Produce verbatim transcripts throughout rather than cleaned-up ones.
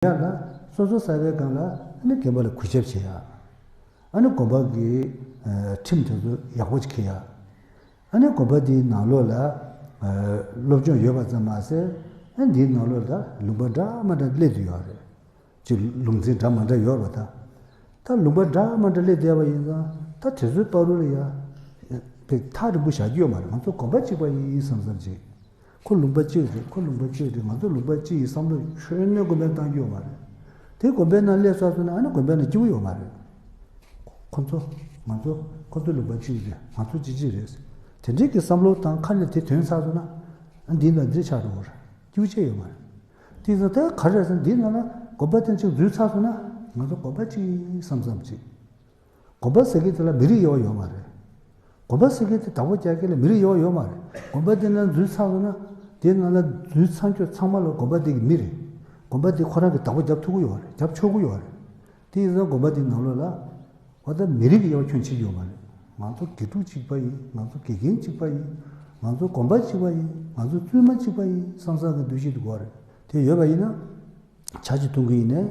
ཡག་ལ་སོ་སོ་གསར་པའི་སྒང་ལ་ཨ་ནི་རྒན་པ་ལ་གུས་ཞབས་བྱེད་ཡག་ཨ་ནི་དགོན་པ་གི་ཁྲིམས་དེ་ཚོ་ཡག་པོ་ཅིག་འཁྱེར་ཡག་ཨ་ནི་དགོན་པ་འདིའི་ནང་ལོགས་ལ་སློབ་སྦྱོང་ཡོད་པ་ཙམ་མ་ཟད། ཨ་འདིའི་ནང་ལོགས་ལ་ལུང་པ་འདྲ་མ་འདྲ་སླེབས་བསྡད་ཡོད་རེད། ཅིག་ལུང་ཚན་འདྲ་མ་འདྲ་ཡོད་རེད་པ། ད་ད་ལུང་པ་འདྲ་མ་འདྲ་སླེབས་བསྡད་པ་ཡིན་ཙང་ད་དེ་ཚོའི་བར་དུ་ལ་ཡ་ཐག་རིང་པོ་བཞག་རྒྱུ་ཡོད་མ་རེད། ང་ཚོ་དགོན་པ་གཅིག་པ་ཡིན་བསམ་བསམ་ཅིག་ཁོ་ལུང་པ་གཅིག་རེད། ཁོ་ལུང་པ་གཅིག་རེད། ང་ཚོ་ལུང་པ་གཅིག་ཡིན་བསམ་བློ་ཁྱོན་ནས་དགོན་པས་བཏང་རྒྱུ་ཡོད་མ་རེད། དེ་དགོན་པའི་ནང་སླེབས་ཚར་སོང་ན་ཨ་ནི་དགོན་པའི་ནང་སྐྱིད་པོ་ཡོད་མ་རེད། ཁོ་ཚོ་ང་ཚོ་ཁོ་ཚོ་ལུང་པ་གཅིག་རེད། ང་ཚོ་གཅིག་གཅིག་རེད། དེ་འདྲའི་གི་བསམ་བློ་དང་ཁ་ནས་དེ་ཐོན་ཚར་སོང་ན་ཨ་འདི་ནང་འདི་ཆགས་འགྲོ་བ་རེད། སྐྱིད་པོ་ཅིག་ཡོད་མ་རེད། དེ་ཚོ་ད་ག་རེ་རེད་ཟེར་ན་འདི་ནང་ལ་དགོན་པ་དེ་གཅིག་འཛུལ་ཚར་སོང་ན་ང་ཚོ་དགོན་པ་གཅིག་ཡིན་བསམ་བསམ་ཅིག་དགོན་པ་ཟེར་མཁན་དེ་ལ་མི་རིགས་དབྱེ་བ་ཡོད་མ་རེད། དགོན་པ་ཟེར་མཁན་དེ་བདག་པོ་རྒྱག་མཁན་ལ་མི་རིགས་དབྱེ་བ་ཡོད་མ་རེད། དགོན་པ་དེ་ནང་འཛུལ་ཚར་སོང་ན་དེ་ནང་ལ་འཛུལ་ཚར་ཁྱོད་ཚང་མ་ལ་དགོན་པ་དེ་གི་མི་རེད། དགོན་པ་དེ་ཁོ་རང་གི་བདག་པོ་རྒྱབ་ཐུབ་ཀྱི་ཡོད་རེད། རྒྱབ་ཆོག་གི་ཡོད་རེད། དེ་ཡིན་ཙང་དགོན་པ་དེའི་ནང་ལོགས་ལ་འོ་ད་མི་རིགས་ཀྱི་དབྱེ་བ་ཁྱོན་ཆེ་ཡོད་མ་རེད། ང་ཚོ་དགེ་ཕྲུག་གཅིག་པ་ཡིན། ང་ཚོ་དགེ་རྒན་གཅིག་པ་ཡིན། ང་ཚོ་དགོན་པ་གཅིག་པ་ཡིན། ང་ཚོ་བཙུན་མ་གཅིག་པ་ཡིན་བསམ་བསམ་གྱི་འདུ་ཤེས་དེ་དགོས་རེད། དེ་ཡོད་པ་ཡིན་ན་ཇ་ཅིག་འཐུང་གི་ཡིན་ནའི་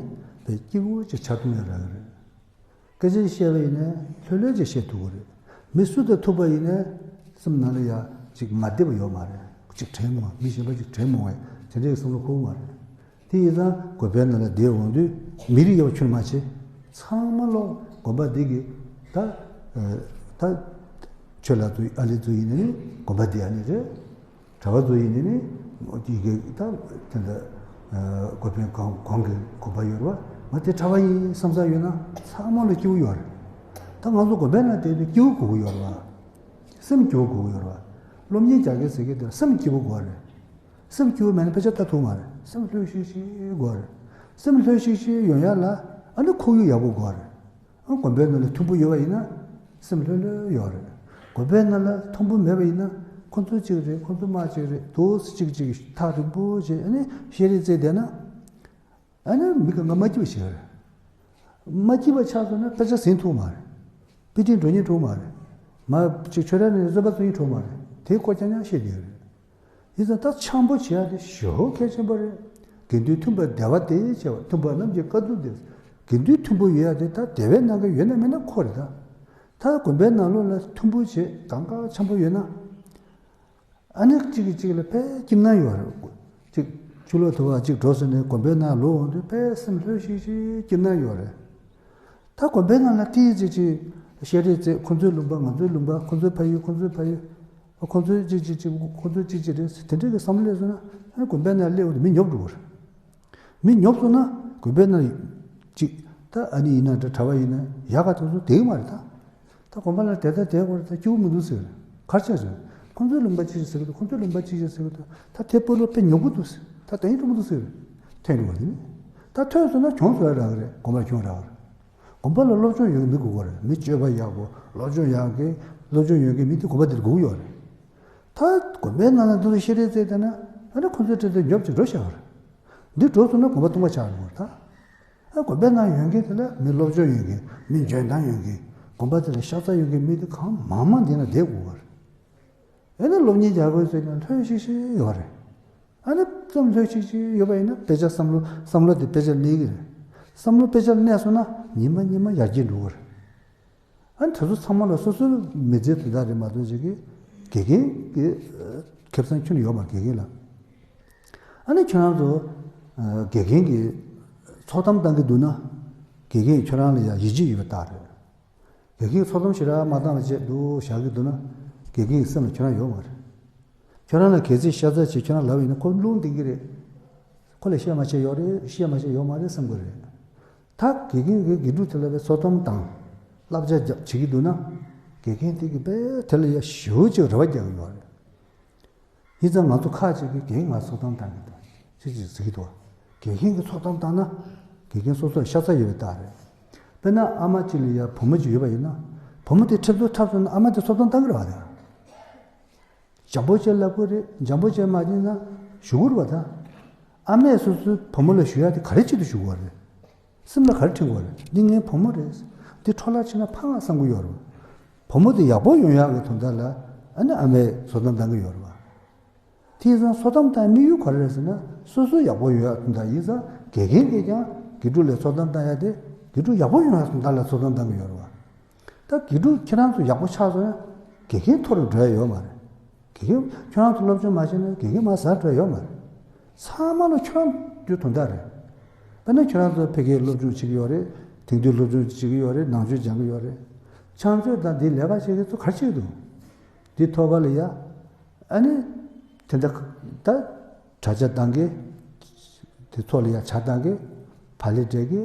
དཔེ་སྐྱིད་པོ་ཅིག་ཇ་འཐུང་ཡ་རག་གི་རེད། སྐད་ཆ་བཤད་པ་ཡིན་ནའི་ལྷོད་ལྷོད་ཅིག་བཤད་ཐུབ་ཀྱི་རེད། མི་སུ་དང་ཐུག་པ་ཡིན་ནའི་སེམས་ནང་ལ་ཡ་ཅིག་མ་བདེ་བ་ཡོད་མ་རེད། ཅིག་དྲན་མ་མི་གཞན་པ་ཅིག་དྲན་མ་འོང་བས་དེ་འདྲའི་བསམ་བློ་འཁོར་གྱི་མ་རེད། དེ་ཡིན་ཙང་དགོན་པའི་ནང་ལ་བསྡད་འོང་དུས་མི་རིགས་དབྱེ་བ་ཁྱོན་མ་བྱེད། ཚང་མ་ལོག་དགོན་པ་འདི་གི་ད་ད་ཆོས་ལགས་ཚོ་ཨ་ནི་ཚོ་ཡིན་ནའི་དགོན་པ་འདི་ཨ་ནི་རེད། གྲྭ་པ་ཚོ་ཡིན་ནའི་ནི་ཡི་གེ་ད་དེ་འདྲ་དགོན་པའི་གོང་གོང་གི་དགོན་པ་ཡོད་རེད་པ། ང་དེ་གྲྭ་པ་ཡིན་བསམ་ས་ཡོད་ན་ཚང་མ་ལ་སྐྱིད་པོ་ཡོད་རེད། ད་ང་ཚོ་དགོན་པའི་ནང་བསྡད་དུས་སྐྱིད་པོ་དགོས་ཀྱི་ཡོད་རེད་པ། སེམས་སྐྱིད་པོ་དགོས་ཀྱི་ཡོད་རེད་པ། སློབ་གཉེར་རྒྱག་མཁན་ཟེར་མཁན་དེ་སེམས་སྐྱིད་པོ་དགོས་རེད། སེམས་སྐྱིད་པོ་མེད་ན་དཔེ་ཆ་ལྟ་ཐུབ་མ་རེད། སེམས་ལྷོད་ཤིག་ཤིག་དགོས་རེད། སེམས་ལྷོད་ཤིག་ཤིག་ཡོང་ཡ་ལ་ཨ་ནི་ཁོར་ཡུག་ཡག་པོ་དགོས་རེད། ཨ་དགོན་པའི་ནང་ལ་མཐུན་པོ་ཡོད་པ་ཡིན་ན་སེམས་ལྷོད་ལྷོད་ཡོད་རེད། དགོན་པའི་ནང་ལ་མཐུན་པོ་མེད་པ་ཡིན་ན་ཁོ་ཚོ་གཅིག་རེད། ཁོ་ཚོ་མ་གཅིག་རེད། དུ་གཅིག་གཅིག་ཐག་རིང་པོ་བྱས་ཨ་ནི་བཤད་རེས་རྩེས་བསྡད་ན་ཨ་ནི་མི་གང་ག་མ་སྐྱིད་པ་ཞིག་རེད། མ་སྐྱིད་པ་ཆགས་སོང་ན་དཔེ་ཆ་ཟིན་ཐུབ་མ་རེད། དཔེ་ཁྲིད་འགྲོ་སྙིང་བྲོ་མ་རེད། མ་གཅིག་ཆོས་ར་ནས་བཟོད་པ་བཟོ་སྙིང་བྲོ་མ་རེད། དེ་ཁོ་རྐྱང་རྐྱང་བཤད་བསྡད་རེད། ཡིན་ཙང་ད་འཆམ་པོ་བྱེད་ཡ་དེ་ཞེ་པོ་གལ་ཆེན་པོ་རེད། དགེ་འདུན་མཐུན་པ་བདེ་བ་སྟེ་བྱ་བ་མཐུན་པ་རྣམས་ཀྱི་དཀའ་ཐུབ་སྟེ། དགེ་འདུན་མཐུན་པོ་ཡོད་ཡ་དེ་ད་བདེ་བའི་གནས་ཀ་ཡོད་ན་མེད་ན་ཁོ་རེད་ད། ད་དགོན་པའི་ནང་ལོགས་ལ་མཐུན་པོ་བྱེད་གང་ག་འཆམ་པོ་ཡོད་ན། ཨ་ནི་གཅིག་གིས་གཅིག་ལ་དཔེ་སྐྱིད་སྣང་ཡོད་རེད། གཅིག་ཕྱི་ལོགས་དུ་བ་གཅིག་འགྲོ་སོང་ནས་དགོན་པའི་ནང་ལོག་འོང་དུས་དཔེ་སེམས་ལྷོད་ཤིག་ཤིག་སྐྱིད་སྣང་ཡོད་རེད། ད་དགོན་པའི་ནང་ལ་ཏིས་ཅིག་ཅིག་བཤད་རེས་རྩེ། ཁོ་ཚོའི་ལུང་པ་ང་ཚོའི་ལུང་པ། ཁོ་ཚོའི་ཕ་ཡུལ་ཁོ་ཚོའི་ཕ་ཡུལ། ཁོ་ཚོའི་ཅིག་ཅིག་ཅིག་ཁོ་ཚོའི་ཅིག་ཅིག་རེད། དེ་འདྲའི་གི་བསམ་བློ་སླེབས་སོང་ན་ཨ་ནི་དགོན་པའི་ནང་སླེབས་འོང་དུས་མི་ཉོབ་འགྲོ་གི་རེད། མི་ཉོབ་སོང་ན་དགོན་པའི་ནང་ཅིག་ད་ཨ་ནི་ཡིན་ན་འདྲ་གྲྭ་པ་ཡིན་ན་ཡག་ག་དེ་ཚོ་བསྡད་ཀྱི་མ་རེད་ད། ད་དགོན་པ་ལ་དེ་ལྟར་དེ་སྐོར་ད་སྐྱིད་པོ་མི་འདུག་ཟེར། གར་ཆགས་ཟེར། ཁོང་ཚོའི་ལུང་པ་ཅི་ཞིག་ཟེར་གི་འདུག་ཁོང་ཚོའི་ལུང་པ་ཅི་ཞིག་ཟེར་གི་འདུག་ད་དེ་སྤོ་ལོ་དཔེ་ཉོབ་པོ་འདུག་ཟེར། ད་དེ་ཡིན་འགྲོ་མི་འདུག་ཟེར། ཐོན་འགྲོ་བ་ཡིན། ད་ཐོན་སོང་ན་གྱོང་བཟོ་ཡ་རག་གི་རེད། དགོན་པར་གྱོང་རག་གི་རེད། དགོན་པ་ལ་སློབ་སྦྱོང་ཡོད་མི་དགོས་པ་རེད། མི་སྤྱོད་པ་ཡག་པོ་སློབ་སྦྱོང་ཡག་གི་སློབ་སྦྱོང་ཡོད་མཁན་མི་དེ་དགོན་པ་དེར་དགོས་ཀྱི་ཡོད་རེད། ད་དགོན་པའི་ནང་ལ་འདི་ཚོ་བཤད་རེས་རྩེས་བསྡད་ན་ཨ་ནི་ཁོང་ཚོའི་ཁྲིམས་དེ་ཉོབ་ཅིག་འགྲོ་བཞག་གི་རེད། འདི་འགྲོ་སོང་ན་དགོན་པ་སྟོང་པ་ཆགས་འགྲོ་གི་རེད་ད། ཨ་དགོན་པའི་ནང་ཡོད་མཁན་དེ་ལ་མི་སློབ་སྦྱོང་ཡོད་མཁན། མི་འཇོན་ཐང་ཡོད་མཁན། དགོན་པ་དེ་ལ་ཤ་ཚ་ཡོད་མཁན་མི་དེ་གང་མང་མང་འདི་ན་བསྡད་དགོས་པ་རེད། ཨ་ནི་སློབ་གཉེར་རྒྱག་དགོས་ཟེར་ན་ལྷོད་ཤིག་ཤིག་ཡོད་རེད། ཨ་ནི་ཙམ་ལྷོད་ཤིག་ཤིག་ཡོད་པ་ཡིན་ན་དཔེ་ཆ་བསམ་བློ་བསམ་བློ་དེ་དཔེ་ཆར་གནས་ཀྱི་རེད། བསམ་བློ་དཔེ་ཆར་གནས་སོང་ན་ཉི་མ་ཉི་མ་ཡར་རྒྱས་འགྲོ་གི་རེད། ཨ་ནི་དེ་ཚོ་ཚང་མ་ལ་སོ་སོའི་མི་ཚེ་དེ་དག་རེད་མ་གཏོགས་ཅིག་གི་དགེ་རྒན་གྱི་ཁེ་བཟང་ཁྱོན་ནས་ཡོད་མ་རེད་དགེ་རྒན་ལ། ཨ་ནི་ཁྱོད་རང་ཚོ་དགེ་རྒན་གྱི་ཚོགས་གཏམ་བཏང་གི་འདུག་ན་དགེ་རྒན་ཁྱོད་རང་ལ་ཡང་ཡིད་ཆེས་ཡོད་པའི་རྟགས་རེད། དགེ་རྒན་ཚོགས་གཏམ་ཞེ་དྲག་མ་བཏང་བ་བྱས་འདུག་བཞག་གི་འདུག་ན་དགེ་རྒན་གྱི་སེམས་ལ་ཁྱོད་རང་ཡོད་མ་རེད། ཁྱོད་རང་ལ་གལ་སྲིད་ཤ་ཚ་བྱས་ཁྱོད་རང་ལབ་ཡིན་ན་ཁོ་རླུང་ལྡིང་གི་རེད། ཁོ་ལ་བཤད་མ་བཤད་ཡོད་རེད། བཤད་མ་བཤད་ཡོད་མ་རེད་བསམ་གི་རེད། ད་དགེ་རྒན་གྱིས་དགེ་ཕྲུག་དེ་ལ་བའི་ཚོགས་གཏམ་དང་བསླབ་བྱ་རྒྱབ་བྱེད་ཀྱི་འདུག་ན་དགེ་རྒན་དེ་གིས་དཔེ་དེ་ལ་ཡ་ཞེ་པོ་ཅིག་རེ་བ་རྒྱག་གི་ཡོད་རེད། ཡིན་ཙང་ང་ཚོ་ཁག་ཅིག་གིས་རྒན་ང་ཚོགས་གཏམ་བཏང་གི་འདུག་ཅེས་ཅིག་ཟེར་གྱི་འདུག་དགེ་རྒན་གྱིས་ཚོགས་གཏམ་བཏང་ན་དགེ་རྒན་སོ་སོར་ཤ་ཚ་ཡོད་པའི་རྟགས་རེད། དཔེར་ན་ཨ་མ་གཅིག་ལ་ཡ་བུ་མོ་གཅིག་ཡོད་པ་ཡིན་ན་བུ་མོ་དེ་ཁྲེལ་ཚོར་འཁྲབ་སོང་ན་ཨ་མ་དེ་ཚོགས་གཏམ་བཏང་གི་རེད་པ། དེ་འཇམ་པོ་བྱས་ལབ་དགོས་རེད། འཇམ་པོ་བྱས་མ་བྱས་ན་ཞུ་དགོས་རེད་པ། ད་ཨ་མས་སོ་སོའི་བུ་མོ་ལ་ཞུ་ཡ་དེ་ག་རེ་ཆེད་དུ་ཞུ་དགོས་རེད། སེམས་ལ་ག་རེ་དྲན་དགོས་རེད། འདི་ངའི་བུ་མོ་རེད། འདི་འཕྲོ་བརླག་ཕྱིན་ན་ཕངས་བསམ་གྱི་ཡོད་རེད། བུ་མོ་དེ་ཡག་པོ་ཡོང་ཡག་གི་དོན་དག་ལ་ཨ་ནི་ཨ་མས་ཚོགས་གཏམ་བཏང་གི་ཡོད་རེད་པ། དེ་ཡིན་ཙང་ཚོགས་གཏམ་བཏང་དམིགས་ཡུལ་ག་རེ་རེད་ཟེར་ན་སོ་སོ་ཡག་པོ་ཡོང་ཡག་དོན་དག་ཡིན་ཙང་ དགེ་རྒན་གྱིས་ཀྱང་དགེ་ཕྲུག་ལ་ཚོད་བསྟེན་བཏང་ཡ་དེ་དགེ་ཕྲུག་ཡག་པོ་ཡོང་ཡ་སོང་ད་ལ་ཚོད་བསྟེན་བཏང་གི་ཡོད་རེད་བ། ད་དགེ་ཕྲུག་ཁྱེད་རང་ཚོ་ཡག་པོ་ཆགས་སོང་ཡ་དགེ་རྒན་མཐོ་རུ་འགྲོ་ཡ་ཡོད་མ་རེད། དགེ་རྒན་ཁྱེད་རང་ཚོ་སློབ་སྦྱོང་མ་བྱས་ན་དགེ་རྒན་མར་ཟག་འགྲོ་ཡ་ཡོད་མ་རེད། ཚང་མ་ལ་ཁྱོད་རང་རྒྱུ་དོན་དག་རེད། དཔེར་ན་ཁྱོད་རང་ཚོ་ཕ་གིའི་སློབ་སྦྱོང་བྱེད་ཀྱི་ཡོད་རེད། དེང་དུས་སློབ་སྦྱོང་བྱེད་ཀྱི་ཡོད་རེད། ནང་ཆོས་སྦྱང་གི་ཡོད་རེད། ཕྱག་མཛོད་དང་འདི་ལས་ཀ་བྱེད་མཁན་ཚོ་ག་རེ་བྱེད་ཀྱི་འདུག་འདི་ཐོག་ཁ་ལ་ཡ། ཨ་ནི། དེ་འདྲ་ད་དྲ་ཇ་བཏང་གི་དེ་ཚོ་ལ་ཡ་ཇ་བཏང་གི་བག་ལེབ་སྤྲད་གི་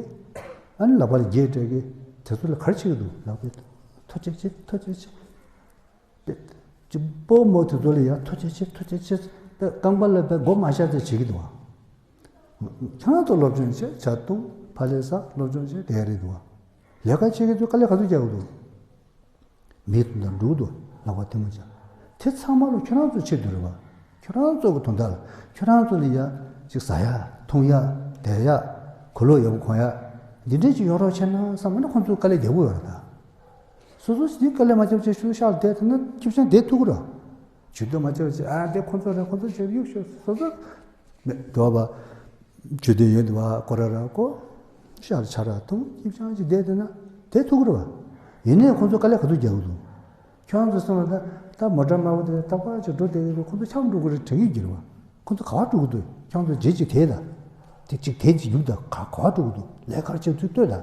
ཨ་ནི་ལག་པ་ལ་འགྱེད་སྤྲད་གི་དེ་ཚོ་ལ་ག་རེ་བྱེད་ཀྱི་འདུག་ལག་པས་ཐུགས་རྗེ་ཆེ། ཐུགས་རྗེ་ཆེ། པེ། ཅི་སྤོ་མོ་དེ་ཚོ་ལ་ཡ་ཐུགས་རྗེ་ཆེ། ཐུགས་རྗེ་ཆེ། པེ་རྐང་པ་ལ་པེ་མགོ་མ་བཞག་ཚེ་བྱེད་ཀྱི་འདུག་བ། ཁྱེད་རང་ཚོ་སློབ་སྦྱོང་བྱེད། ཇ་བཏུང་བག་ལེབ་ཟ། སློབ་སྦྱོང་བྱེད། དེ་རེད་འདུག་བ། ལས་ཀ་བྱེད་མཁན་ཚོས་དཀའ་ལས་ག་ཚོད་རྒྱག་གི་འདུག་མི་དེ་འདྲ་འགྲོ་གི་འདུག་ལག་པ་ཐལ་མོ་སྦྱར། དེ་ཚང་མ་ལ་ཁྱོད་རང་ཚོའི་ཆེད་དུ་རེད་བ། ཁྱོད་རང་ཚོ་གི་དོན་དག་ལ་ཁྱོད་རང་ཚོ་ལ་ཡ་ཅིག་ཟ་ཡ་འཐུང་ཡ་བསྡད་ཡ་གོས་ལོག་ཡག་པོ་གོན་ཡ་འདི་འདྲས་ཅིག་ཡོང་རོགས་བྱས་ན་བསམ་པ་ནི་ཁོང་ཚོས་དཀའ་ལས་རྒྱག་གི་ཡོད་རེད་ད། སོ་སོ་ཞིག་དཀའ་ལས་མ་རྒྱབ་བྱས་ཤུལ་ཤག་ལ་བསྡད་ཐུབ་ན་ཁྱིམ་ཚང་བསྡད་ཐུབ་ཀྱི་རེད། ཇུས་གཏོགས་མ་བྱས་བྱས་ཨ་བསྡད་ཁོང་ཚོ་རེད། ཁོང་ཚོ་བྱས་གཡུག་ཤོག་སོ་སོ་མེད་འགྲོ་བ། ཇུས་གཏོགས་ཡོད་འདུག་བ། ཀོ་ར་ར་ཀོ། ཤག་ལ་ཆ་ར་འཐུང་ཁྱིམ་ཚང་ཞིག་བསྡད་ཐུབ་ན་བསྡད་ཐུབ་ཀྱི་རེད་བ། ཡིན་ནའི་ཁོང་ཚོ་དཀའ་ལས་ག་ཚོད་རྒྱག་གི་འདུག་ཁྱོད་རང་ཚོ་སོང་ལ་ད་ད་མོ་ཊ་དམར་པོ་དེ་ཏག་ཏག་ཅིག་འགྲོ་བསྡད་ཀྱི་འདུག་ཁོང་ཚོ་ཆང་འགྲོ་གི་རེད་དྲན་གྱི་འགྱུར་བ། ཁོང་ཚོ་ག་པར་འགྲོ་གི་འདུག་ཁྱོད་ཚོ་རྗེས་ཅིག་དེད་ད། དེ་ཅིག་དེད་ཅིག་ཡུག་ད་ག་ག་པར་འགྲོ་གི་འདུག་ལས་ཀ་བྱེད་ཚུལ་ལྟོས་ད།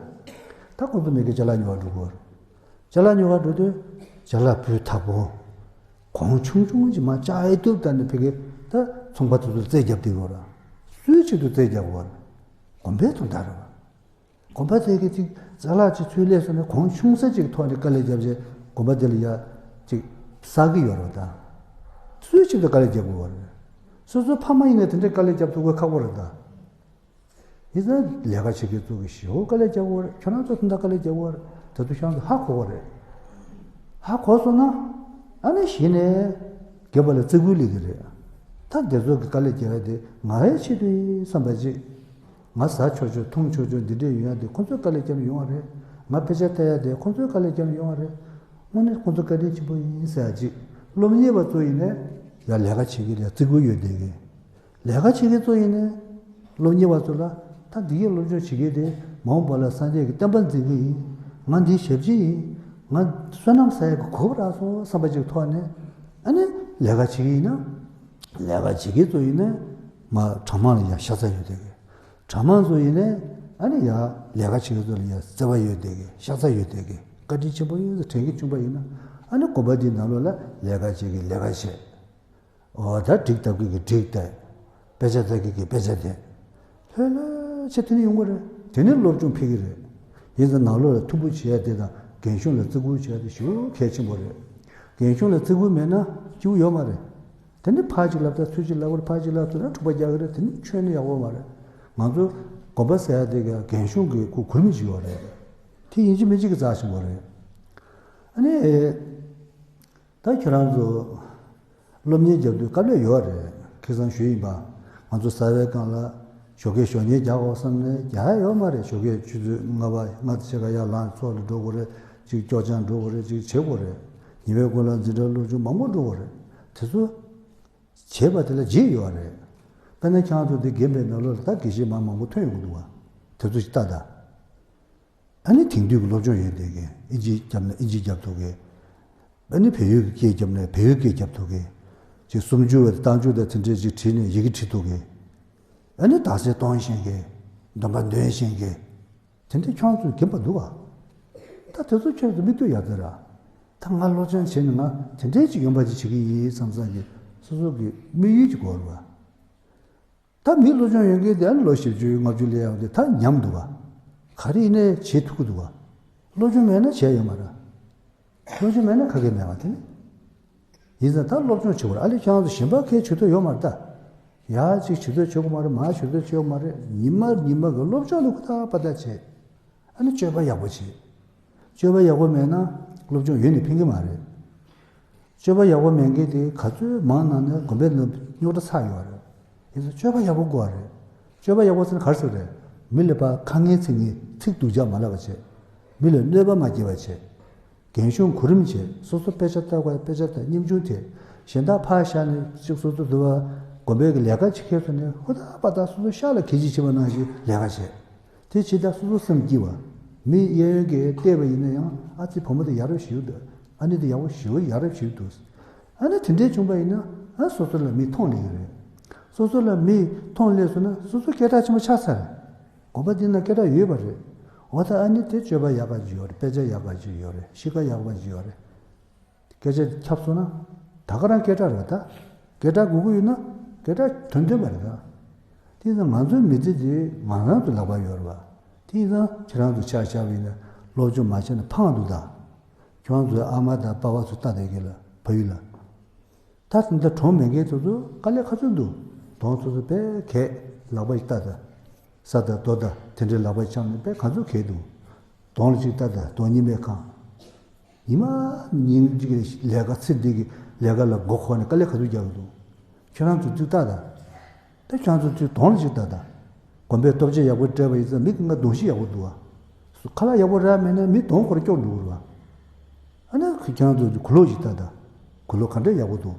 ད་ཁོང་ཚོ་མི་དགེ་ཅ་ལག་ཉོ་བར་འགྲོ་གི་རེད། ཅ་ལག་ཉོ་བར་འགྲོ་དུས་ཅ་ལག་སྤུས་དག་པོ། གོང་ཆུང་ཆུང་ཅིག་མ་ལྕགས་ཨེ་ཐུབ་ད་ནི་ཕ་གི་ད་ཚོང་པ་དེ་ཚོ་རྩེ་རྒྱབ་དེ་གི་རེད། སུའི་ཆེད་དུ་རྩེ་རྒྱབ་གི་རེད། དགོན་པའི་དོན་དག་རེད་བ། དགོན་པ་དེ་གི་ཅིག་ཅ་ལག་ཅིག་ཚུར་ལས་སོང་ན་གོང་ཆུང་ས་ཅིག་ཐོག་ནས་དཀའ་ལས་བརྒྱབ་བྱས་དགོན་པ་དེ་ལ་ཡ་ཅིག་བསགས་ཀྱི་ཡོད་རེད་ད། སུའི་ཆེད་དུ་དཀའ་ལས་རྒྱབ་དགོས་པ་རེད། སོ་སོའི་ཕ་མ་ཡིན་ན་དེ་འདྲའི་དཀའ་ལས་རྒྱབ་ཐུབ་དགོས་ཁག་པོ་རེད་ད། ཡིན་ཙང་ལས་ཀ་བྱེད་མཁན་ཚོ་གི་ཞེ་པོ་དཀའ་ལས་རྒྱབ་དགོས་རེད། ཁྱོད་རང་ཚོ་དེ་འདྲ་དཀའ་ལས་རྒྱབ་དགོས་རེད། ད་དུང་ཁྱོད་རང་ཚོ་ཧ་གོ་དགོས་རེད། ཧ་གོ་སོང་ན་ཨ་ནི་གཞི་ནས་རྒན་པ་ལ་བརྩི་བཀུར་སླེབས་ཀྱི་རེད། ད་འདི་ཚོ་གི་དཀའ་ལས་རྒྱག་ཡ་དེ་ང་ཡི་ཆེད་དུ་ཡིན་བསམ་པ་ཅིག་ང་ཟ་ཆོག་ཆོག་འཐུང་ཆོག་ཆོག་འདི་འདྲས་ཡོང་ཡ་དེ་ཁོ་ཚོས་དཀའ་ལས་བརྒྱབ་ནས་ཡོང་བ་རེད། ང་དཔེ་ཆ་ལྟ་ཡ་དེ་ཁོ་ཚོས་དཀའ་ལས་བརྒྱབ་ནས་ཡོང་བ་རེད། དངོས་གནས་ཁོ་ཚོ་བཀའ་དྲིན་ཆེན་པོ་ཡིན་ཟེར་ཡ་ཅིག་སློབ་གཉེར་བ་ཚོ་ཡིན་ནའི་ཡ་ལས་ཀ་བྱེད་ཀྱི་རེད། བརྩི་བཀུར་ཡོད་བསྡད་ཀྱི། ལས་ཀ་བྱེད་མཁན་ཚོ་ཡིན་ནའི་སློབ་གཉེར་བ་ཚོ་ལ་ད་འདི་གའི་སློབ་སྦྱོང་བྱེད་མཁན་དེ་མ་འོངས་པ་ལ་སངས་རྒྱས་ཀྱི་བསྟན་པ་འཛིན་མཁན་ཡིན། ང་འདིའི་ཞབས་ཕྱི་ཡིན། ང་བསོད་ནམས་བསགས་ཡག་གི་གོ་སྐབས་རག་སོང་བསམ་པ་ཅིག་ཐོག་ནས་ཨ་ནི་ལས་ཀ་བྱེད་ཀྱི་ཡིན་ན། ལས་ཀ་བྱེད་མཁན་ཚོ་ཡིན་ནའི་མ་གྲྭ་མང་ལ་ཡ་ཤ་ཚ་ཡོད་བསྡད་ཀྱི། གྲྭ་མང་ཚོ་ཡིན་ནའི་ཨ་ནི་ཡ་ལས་ཀ་བྱེད་མཁན་ཚོ་ལ་ཡ་བརྩེ་བ་ཡོད་བསྡད་ཀྱི། ཤ་ཚ་ཡོད་བསྡད་ཀྱི། བཀའ་དྲིན་ཆེན་པོ་ཡིན་ཟེར་དྲན་གྱི་བྱུང་པ་ཡིན་ན་ཨ་ནི་དགོན་པ་འདིའི་ནང་ལོགས་ལ་ལས་ཀ་བྱེད་ཀྱི་ལས་ཀ་བྱེད། འོ་ད་འགྲིག་ལྟ་གི་གི་འགྲིག་ལྟ། དཔེ་ཆ་ལྟ་གི་གི་དཔེ་ཆ་ལྟ། ལྷོད་ལྷོད་བྱས་དེ་ནས་ཡོང་གི་རེད། དེ་ནས་སློབ་སྦྱོང་ཕེབས་ཀྱི་རེད། ཡིན་ཙང་ནང་ལོགས་ལ་མཐུན་པོ་བྱེད་ཡ་དེ་དང་རྒན་གཞོན་ལ་བརྩི་བཀུར་བྱེད་ཡ་དེ་ཞེ་པོ་གལ་ཆེན་པོ་རེད། རྒན་གཞོན་ལ་བརྩི་བཀུར་མེད་ན་སྐྱིད་པོ་ཡོད་མ་རེད། དེ་ནས་ཕར་ཅིག་ལབ་ད་ཚུར་ཅིག་ལབ་པར་ཕར་ཅིག་ལབ་ཚུར་ན་འཁྲུག་པ་རྒྱག་གི་རེད། དེ་ནས་ཆོས་ནི་ཡག་པོ་མ་རེད། ང་ཚོ་དགོན་པ་ཟེར་ཡ་དེ་ག་རྒན་གཞོན་གྱི་གུ་གུར་མི་ཅིག་ཡོད་རེད། དེ་ཡིན་གཅིག་མིན་གཅིག་གི་རྩ་ཆེན་པོ་རེད། ཨ་ནི། ད་ཁྱེད་རང་ཚོ་སློབ་གཉེར་རྒྱབ་དུས་དཀའ་ལས་ཡོད་རེད། ཁ་སང་ཞུས་ཡིན་པ། ང་ཚོ་ཟ་བའི་སྒང་ལ་ཞོགས་ཀས་ཞོགས་གཉེར་རྒྱག་དགོས་བསམ་ནས་རྒྱག་ཡ་ཡོད་མ་རེད། ཞོགས་ཀས་ཆུ་ཚོད་ལྔ་པ་ལྔ་དང་ཕྱེད་ཀ་ཡར་ལངས་ཚོགས་ལ་འགྲོ་དགོས་རེད། ཅིག་སྐྱོར་སྦྱང་འགྲོ་དགོས་རེད། ཅིག་བྱེད་དགོས་རེད། ཉི་མའི་གུང་ལ་འཛིན་གྲྭ་སློབ་སྦྱོང་མང་པོ་འགྲོ་དགོས་རེད། དེ་ཚོ་བྱེད་པ་དེ་ལ་རྗེས་ཡོད་རེད། དཔེར་ན་ཁྱེད་རང་ཚོ་འདི་རྒན་པའི་ནང་ལོགས་ལ་ད་དགེ་བཤེས་མ་མང་པོ་ཐོན་ཡོང་གི་འདུག་བ། དེ་ཚོ་ཞིག་ལྟ་ད། ཨ་ནི་དེང་དུས་ཀྱི་སློབ་སྦྱོང་ཡོད་བསྡད་མཁན། ཨིན་ཇི་བརྒྱབ་ན་ཨིན་ཇི་བརྒྱབ་ཐུབ་མཁན། ཨ་ནི་བལ་ཡུལ་གྱི་སྐད་བརྒྱབ་ན་བལ་ཡུལ་སྐད་བརྒྱབ་ཐུབ་མཁན། ཅིག་སུམ་ཅུ་བ་དང་རྟགས་འཇུག་དང་དེ་འདྲས་ཅིག་བྲིས་ནས་ཡི་གེ་བྲིས་ཐུབ་མཁན། ཨ་ནི་དག་ཆ་གཏོང་ཤེས་མཁན། འདོན་པ་འདོན་ཤེས་མཁན། དེ་འདྲས་ཁྱོད་ཚོ་རྒན་པ་འདུག་ག་ད་དེ་ཚོ་ཁྱོད་ཚོ་མིག་ལྟོས་ཡག་ཙེ་ར། ད་ང་སློབ་སྦྱོང་བྱས་ནས་ང་དེ་འདྲས་ཅིག་ཡོང་པ་ཅིག་བྱེད་ཀྱི་ཡིན་བསམ་བསམ་གྱི་སོ་སོ་གི་དམིགས་ཡུལ་ཅིག་དགོས་རེད་བ། ད་མི་སློབ་སྦྱོང་ཡོད་མཁན་དེ་ཨ་ནི་ལོ་བཞི་བཅུ་ལྔ་བཅུ་སླེབས་ཡག་དེ་ད་ཉམས་འདུག་ག་ག་རེ་ཡིན་ནའི་བྱེད་ཐུབ་ཀྱི་འདུག་ག་སློབ་སྦྱོང་མེད་ན་བྱས་ཡོད་མ་རེད། སློབ་སྦྱོང་མེད་ན་ག་གེ་མེད་པ་དེ་ནི། ཡིན་ཙང་ད་སློབ་སྦྱོང་བྱེད་དགོས་རེད། ཨ་ལས་ཁྱེད་རང་ཚོ་གཞན་པ་གའི་བྱེད་ཐུབ་ཡོད་མ་རེད་ད། ཡ་གཅིག་བྱེད་ཐུབ་བྱེད་དགོས་མ་རེད། མ་བྱེད་ཐུབ་བྱེད་དགོས་མ་རེད། ཉི་མ་ཉི་མ་གི་སློབ་སྦྱོང་ལ་ཧུར་ཐག་པ་ཐག་བྱེད། ཨ་ནི་སྤྱོད་པ་ཡག་པོ་བྱེད། སྤྱོད་པ་ཡག་པོ་མེད་ན་སློབ་སྦྱོང་ཡོད་ནས་ཕན་གྱི་མ་རེད། སྤྱོད་པ་ཡག་པོ་མེད་མཁན་དེ་ག་ཚོད་མང་ནང་ནས་དགོན་པའི་ནང་རྙོག་དྲ་ཚ་ཡོད་རེད། ཡིན་ཙང་སྤྱོད་པ་ཡག་པོ་དགོས་རེད། སྤྱོད་པ་ཡག་པོ་ཟེར་ན་ག་རེ་ཟེར་རེད། མི་ལ་ཕར་ཁ་ངན་ཚིག་ངན་ཚིག་སྡུག་ཅག་མ་ལབ་པ་བྱེད། མི་ལ་གནོད་པ་མ་སྐྱེལ་བ་བྱེད། རྒན་གཞོན་གོ་རིམ་བྱེད། སོ་སོ་དཔེ་ཆ་ལྟ་དགོས་དཔེ་ཆ་ལྟ། སྙོམས་ཆུང་དེ་གཞན་དག་ཕར་བཞག་ནས་གཅིག་སོ་སོ་འདུལ་བ། དགོན་པའི་གི་ལས་ཀ་ཅིག་འཁེལ་སོང་ནས་ཧུར་ཐག་པ་ཐག་སོ་སོ་ཤག་ལ་གད་ཕྱིས་བྱེད་པ་ནང་བཞིན་ལས་ཀ་བྱས། དེ་བྱེད་ད་སོ་སོ་སེམས་སྐྱིད་པ། མི་གཡས་གཡོན་གྱིས་བལྟས་པ་ཡིན་ན་ཡང་ཨ་ཙི་བུ་མོ་དེ་ཡག་རབས་ཞེ་པོ་འདུག་ཨ་ནེ་དེ་ཡག་པོ་ཞེ་པོ་ཡག་རབས་ཞེ་པོ་འདུག་ཨ་ནི་དེ་འདྲས་བྱུང་པ་ཡིན་ན་ཨ་སོ་སོ་ལ་མི་མཐོང་སླེབས་ཀྱི་རེད། སོ་སོ་ལ་མི་མཐོང་སླེབས་སོང་ན་སོ་སོ་སྐད་གྲགས་ཆེན་པོ་ཆགས་ཚར་རེད། དགོན་པ་འདི་ན་སྐད་གྲགས་ཡོད་པ་རེད། འོ་ད་ཨ་ནི་དེ་སྤྱོད་པ་ཡག་ག་ཅིག་ཡོད་རེད། དཔེ་ཆ་ཡག་ག་ཅིག་ཡོད་རེད། གཤིས་ཀ་ཡག་པ་ཅིག་ཡོད་རེད། སྐད་ཆ་ཁྱབ་སོང་ན། ད་ག་རང་སྐད་གྲགས་རེད་ད། སྐད་གྲགས་དགོས་ཀྱི་ཡོད་ན་སྐད་གྲགས་དོན་སྟོན་པ་རེད་ད། དེ་ཡིན་ཙང་ང་ཚོའི་མི་ཚེ་འདི་ང་རང་ཚོ་ལག་པར་ཡོད་རེད་བ། དེ་ཡིན་ཙང་ཁྱེད་རང་ཚོ་ཆ་བཞག་པ་ཡིན་ན་སློབ་སྦྱོང་མ་བྱས་ན་ཕངས་འདུག་ད། ཁྱོད་རང་ཚོའི་ཨ་མ་དང་པ་ཕ་ཚོ་ལྟ་བསྡད་ཀྱི་ལ་ཕ་ཡུལ་ལ། ད་དེ་འདྲ་གྲོངས་མེད་མཁན་དེ་ཚོ་དཀའ་ལས་ཁག་ཚོད་འདུག་གདོང་ཚོ་ཚོ་དཔེ་གས་ལག་པ་ཞིག་ལྟ་ད། ས་དང་རྡོ་དང་དེ་འདྲའི་ལག་པ་འཆང་ནས་དཔེ་ག་ཚོད་གས་འདུག་གདོང་ལ་ཅིག་ལྟ་ད་གདོང་ཉི་མས་གང་། ཉི་མ་ཉིན་གཅིག་གི་ལས་ཀ་ཚེ་འདི་གི་ལས་ཀ་ལ་མགོ་འཁོར་ནས་དཀའ་ལས་ག་ཚོད་རྒྱག་གི་འདུག་ཁྱོད་རང་ཚོ་ཅིག་ལྟ་ད། ད་ཁྱོད་ཚོ་ཚོའི་གདོང་ལ་ཅིག་ལྟ་ད། དགོན་པའི་སྟོབས་ཆེ་ཡག་པོ་སྤྲད་པ་ཡིན་ཙང་མི་གང་ག་གདོང་ཤིག་ཡག་པོ་འདུག་བ། ཁ་ལག་ཡག་པོ་རག་མེད་ན་མི་གདོང་ཁོ་ར་སྐྱོ་འགྲོ་གི་རེད་བ། ཨ་ནི་ཁྱོད་ཚོ་གུ་ལོག་ཅིག་ལྟ་ད། གུ་ལོག་ག་འདྲ་ཡག་པོ་འདུག་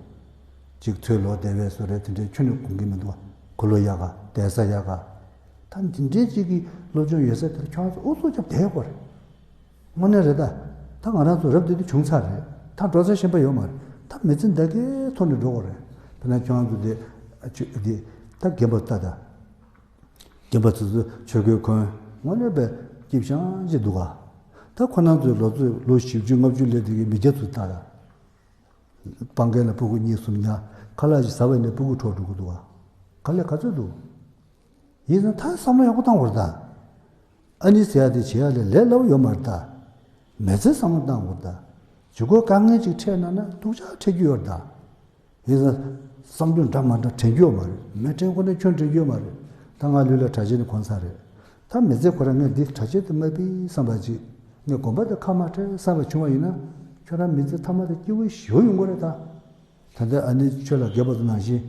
ཅིག་ཚོའི་ལོ་དེ་བས་སོ་རེད་དེ་འདྲའི་ཁྱོན་ནས་གོང་གི་མི་འདུག་བ། གུ་ལོག་ཡག་ག་བསྡད་ས་ཡག་ག་ད་འདི་འདྲའི་ཅིག་གི་སློབ་སྦྱོང་ཡོད་ས་དེར་ཁྱོད་ཚོ་ཨུ་ཚུགས་རྒྱབ་བསྡད་དགོས་རེད། དངོས་གནས་རེད་ད། ད་ང་རང་ཚོ་རབ་དེ་དུས་བྱུང་ཚར་རེད། ད་འགྲོ་ས་གཞན་པ་ཡོད་མ་རེད། ད་མི་ཚེ་འདི་གའི་ཐོག་ནས་འགྲོ་དགོས་རེད། དཔེར་ན་ཁྱོད་རང་ཚོ་དེ་ཨ་ཆོས་དེ་ད་རྒན་པ་ལྟ་ད། རྒན་པ་ཚོ་ཚོ་ཆོས་གོས་གོན་དངོས་གནས་པའི་སྐྱིད་ཤང་ཅིག་འདུག་ག་ད་ཁོ་རང་ཚོའི་ལོ་ཚོད་ལོ་བཞི་བཅུ་ལྔ་བཅུ་སླེབས་དུས་ཀྱི་མི་སྐྱ་ཚོ་ལྟ་ད། སྤང་རྒན་ལ་ཕྲུ་གུ་གཉིས་གསུམ་ཉར་ཁ་ལག་ཅིག་ཟ་བ་ནས་ཕྲུ་གུ་འཕྲོག་འགྲོ་གི་འདུག་ག་དཀའ་ལས་ག་ཚོད་འདུག་ཡིན་ཙང་ད་བསམ་བློ་ཡག་པོ་བཏང་དགོས་རེད་ད། ཨ་ནི་ཟེར་ཡ་དེ་བྱེད་ཡ་ལས་ལས་སླ་པོ་ཡོད་མ་རེད་ད། མི་ཚེ་བསམ་བློ་བཏང་དགོས་རེད་ད། ཇུས་འགོད་དཀའ་ངལ་ཅིག་འཕྲད་ན་ན་སྡུག་ཅག་འཕྲད་རྒྱུ་ཡོད་རེད་ད། ཡིན་ཙང་བསམ་རྒྱུ་འདྲ་མ་འདྲ་དྲན་རྒྱུ་ཡོད་མ་རེད། མི་དྲན་ཁོ་ན་ཁྱོད་དྲན་རྒྱུ་ཡོད་མ་རེད། ད་ང་ལུས་ལ་གྲྭ་ཆས་ནི་གོན་ཚར་རེད། ད་མི་ཚེ་ཁོ་རང་ངས་འདི་གྲྭ་ཆས་དེ་མ་ཕུད་བསམ་པ་ཅིག་ངས་དགོན་པ་དེ་ཁ་མ་བྲལ་བསམ་པ་བྱུང་བ་ཡིན་ན། ཁྱོད་རང་མི་ཚེ་མཐའ་མ་དེ་སྐྱིད་པོ་ཞེ་པོ་ཡོང་གི་རེད་ད། ད་ལྟ་ཨ་ནི་ཆོས་ལ་དགེ་བ་དེ་ནང་བཞིན།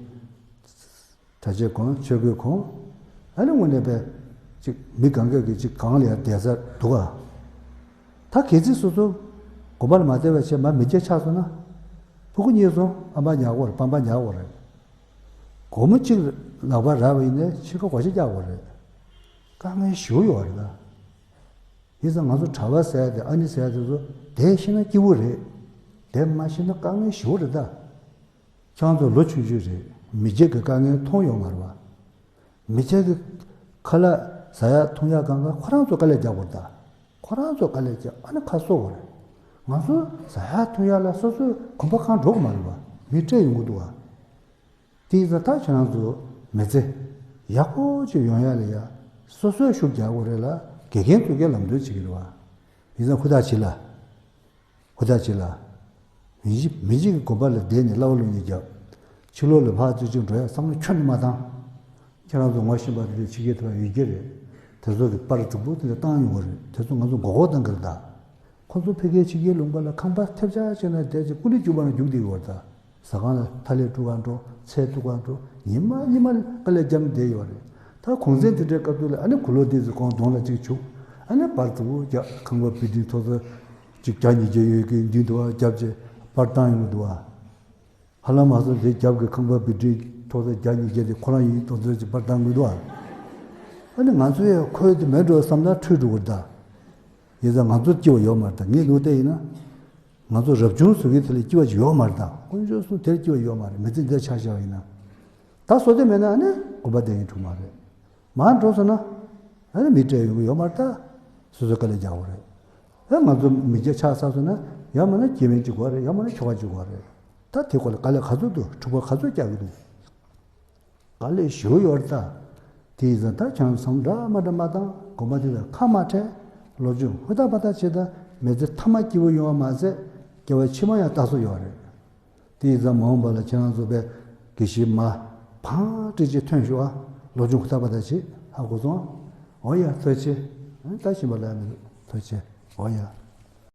གྲྭ་ཆས་གོན་ཆོས་གོས་གོན། ཨ་ནི་དངོས་གནས་པའི་ཅིག་མི་གང་ག་གི་ཅིག་གང་ལ་ཡང་བསྡད་ས་འདུག་ག་ད་གལ་སྲིད་སོ་སོ་དགོན་པ་ལ་མ་བསྡད་པ་བྱས་མ་མི་སྐྱ་ཆགས་སོང་ན། ཕྲུ་གུ་གཉིས་སོང་ཨ་མ་ཉར་དགོས་རེད། པ་ཕ་ཉར་དགོས་རེད། སྒོར་མོ་གཅིག་ལག་པར་རག་པ་ཡིན་ནའི་ཕྱི་ཁ་སྒོར་གཞས་རྒྱག་དགོས་རེད། དཀའ་ངལ་ཞེ་པོ་ཡོད་རེད་ད། ཡིན་ཙང་ང་ཚོ་གྲྭ་པ་ཟེར་ཡ་དེ་ཨ་ནི་ཟེར་ཡ་དེ་ཚོ་བསྡད་ཤེས་ན་སྐྱིད་པོ་རེད། བསྡད་མ་ཤེས་ན་དཀའ་ངལ་ཞེ་པོ་རེད་ད། ཁྱེད་རང་ཚོ་ལོ་ཆུང་ཆུང་རེད། མི་སྐྱ་གི་དཀའ་ངལ་མཐོང་ཡོད་མ་རེད་བ། མི་སྐྱ་གི་ཁ་ལག་ཟ་ཡག་འཐུང་ཡག་སྒང་ག་ཁོ་རང་ཚོ་དཀའ་ལས་རྒྱག་དགོས་རེད་ད། ཁོ་རང་ཚོ་དཀའ་ལས་རྒྱག་ཨ་ནི་ཁ་གསོ་དགོས་རེད། ང་ཚོ་ཟ་ཡག་འཐུང་ཡག་ལ་སོ་སོའི་གོམ་པ་གང་འགྲོ་གི་མ་རེད་བ། མི་སྤྲད་ཡོང་གི་འདུག་བ། དེ་ཡིན་ཙང་ད་ཁྱེད་རང་ཚོ་མི་ཚེ་ཡག་པོ་ཅིག་ཡོང་ཡག་ལ་ཡ་སོ་སོས་ཤུགས་རྒྱག་དགོས་རེད་ལ་དགེ་རྒན་ཚོ་གིས་ལམ་སྟོན་བྱེད་ཀྱི་རེད་བ། ཡིན་ཙང་ཧུར་ཐག་བྱེད་ལ། ཧུར་ཐག་བྱེད་ལ། མི་གཅིག་མི་གཅིག་གི་དགོན་པ་ལ་བསྡད་ནས་བསླབ་པ་སློབ་གཉེར་རྒྱབ། ཕྱི་ལོགས་ལ་ཕར་ཚུར་ཅིག་འགྲོ་ཡག་བསམ་བློ་ཁྱོན་ནས་མ་བཏང་། ཁྱེད་རང་ཚོ་ངོ་ཤེས་པ་དེ་ཚོ་ཕྱི་རྒྱལ་དུ་ཡོད་ཀྱི་རེད། དེ་ཚོ་གི་པར་རྫིག་པོ་དེ་འདྲ་བཏང་ཡོང་གི་རེད། དེ་ཚོ་ང་ཚོ་མགོ་སྐོར་བཏང་གི་རེད་ད། ཁོ་ཚོ་ཕ་གིའི་ཕྱི་རྒྱལ་ལུང་པ་ལ་ཁང་པ་ཐེབས་ཆག་བྱས་ན་བསྡད་ཅིག་ཀུ་ལི་རྒྱུག་པ་ན་རྒྱུག་བསྡད་ཡོད་རེད་ད། ཟ་ཁང་ལ་ཐ་ལེ་དཀྲུག་ག་འགྲོ། ཚལ་འཐུ་ག་འགྲོ། ཉི་མ་ཉི་མ་དཀའ་ལས་རྒྱབ་བསྡད་ཡོད་རེད། ད་གུང་སེང་དེ་འདྲའི་སྐབས་དུས་ལ་ཨ་ནི་གུ་ལོ་དེ་ཚོ་གང་གདོང་ལ་གཅིག་བྱུག་ཨ་ནི་པར་རྫིག་པོ་རྒྱག་ཁང་པ་བིལ་ཌིང་མཐོ་ས་གཅིག་བརྒྱ་ཉིས་བརྒྱ་ཡོད་ཀྱི་མདུན་དུ་བ་རྒྱབ་བྱས་པར་བཏང་ཡོང་གི་འདུག་བ། ཧ་ལམ་མ་སོང་དེ་རྒྱབ་ཀྱི་ཁང་པ་བིལ་ཌིང་མཐོ་ས་བརྒྱ་ཉིས་བརྒྱ་དེ་ཁོ་རང་ཡིན་མདོག་མདོག་ཅིག་པར་བཏང་གི་འདུག་བ། ཨ་ནི་ང་ཚོ་ཡང་ཁོའི་དེ་མེད་འགྲོ་བསམ་ན་འཁྲུལ་འགྲོ་གི་རེད་ད། ཡིན་ཙང་ང་ཚོར་སྐྱིད་པ་ཡོད་མ་རེད་ད། ངས་ལུགས་བལྟས་ཡིན་ན། ང་ཚོ་རབ་བྱུང་བཟོ་མཁན་དེ་ལ་སྐྱིད་པ་ཅིག་ཡོད་མ་རེད་ད། དཀོན་མཆོག་གསུམ་དེར་སྐྱིད་པ་ཡོད་མ་རེད། མི་ཚེ་འདིར་ཆ་བཞག་པ་ཡིན་ན། ད་བཟོ་དེ་མེད་ན་ཨ་ནི་དགོན་པ་བསྡད་ཡིན་འགྲིག་མ་རེད། མར་འགྲོ་སོང་ན་ཨ་ནི་མི་སྤྲད་ཡོང་གི་ཡོད་མ་རེད་ད། སོ་སོས་དཀའ་ལས་རྒྱག་དགོས་རེད། ཨ་ང་ཚོ་མི་སྐྱ་ཆགས་ཚར་སོང་ན་ཡང་མིན་ན་སྐྱེ་དམན་གཅིག་དགོས་རེད། ཡང་མིན་ན་ཁྱོ་ག་གཅིག་དགོས་རེད། ད་དེ་སྐོར་ལ་དཀའ་ལས་ག་ཚོད་འདུག་འཁྲུག་པ་ག་ཚོད་རྒྱག་གི་འདུག་དཀའ་ལས་ཞེ་པོ་ཡོད་རེད་ད། དེ་ཡིན་ཙང་ད་ཁྱེད་རང་ཚོ་འདྲ་མ་འདྲ་མ་བཏང་། དགོན་པ་འདི་ལ་ཁ་མ་བྲལ། སློབ་སྦྱོང་ཧུར་ཐག་པ་ཐག་བྱེད་ད། མི་ཚེ་མཐའ་མ་སྐྱིད་པོ་ཡོང་བ་མ་ཟད་སྐྱེ་བ་ཕྱི་མ་ཡང་རྟག་བཟོ་ཡོད་རེད། དེ་ཡིན་ཙང་མ་འོངས་པ་ལ་ཁྱེད་རང་ཚོ་དཔེ་དགེ་བཤེས་མ་བང་སྒྲིག་ཅིག་ཐོན་ཤོག་ཨ། སློབ་སྦྱོང་ཧུར་ཐག་པ་ཐག་བྱེད། ཧ་གོ་སོང་ཨ། འོ་ཡ་ཐུགས་རྗེ་ཆེ། ད་ཞིམ་པ་ལ་མི་འདུག་ཐུགས་རྗེ་ཆེ། འོ་ཡ།